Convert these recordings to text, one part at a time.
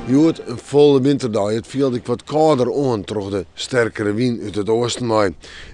Hjoed in folle winterdei. It fielt ek wat kâlder oan troch de sterkere wyn út it oasten wei.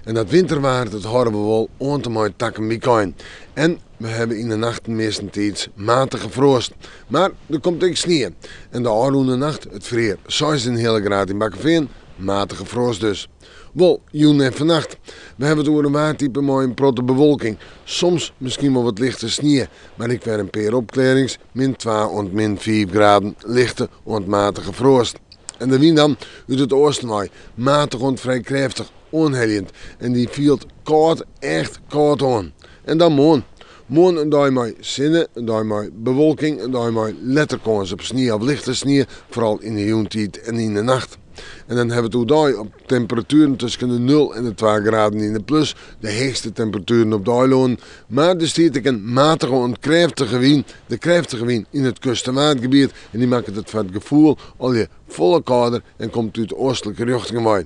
En dat winterwaar dat hâlde we wol oant en mei takom wykein. En we hawwe yn de nachten meastentiids matige froast. Mar der komt ek snie. En de ôfrûne nacht, it frear 6,5 graad yn Bakkefean, matige froast dus. Wol, jûn en fannacht. We hawwe it oer in waartype mei in protte bewolking. Soms miskien wol wat lichte snie, mar ek wer in pear opklearrings, min 2 oant min 5 graden, lichte oant matige froast. En de wyn dan út it oasten wei, matich oant frij krêftich, oanheljend. En dy fielt kâld, echt kâld oan. En dan moarn. Moarn in dei mei sinne, in dei mei bewolking, in dei mei letter kâns op snie of lichte snie, foaral yn de jûntiid en yn de nacht. En dan hawwe we it oerdei op temperatueren tusken de 0 en de 2 graden yn de plus, de heechste temperatueren op de eilânen. Mar der stiet ek in matige oant krêftige wyn, de krêftige wyn yn it kust- en waadgebiet en dy makket it foar it gefoel allegear folle kâlder en komt út oastlike rjochtingen wei.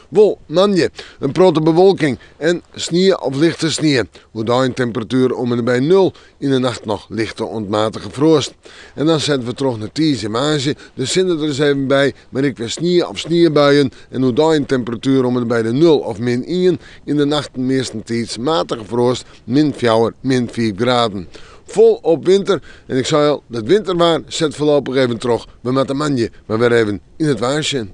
Wol, moandei, in protte bewolking en snie of lichte snie. Oerdei in temperatuer om en by nul, yn de nacht noch lichte oant matige froast. En dan sette we troch nei tiisdei en woansdei, de sinne der ris even by, mar ek wer snie of sniebuien en oerdei in temperatuer om en by de nul of min ien, yn de nachten meastentiids matige froast, min fjouwer, min fiif graden. Folop winter en ik sei al, dat winterwaar set foarlopich even troch. We moatte moandei mar wer even yn it waar sjen.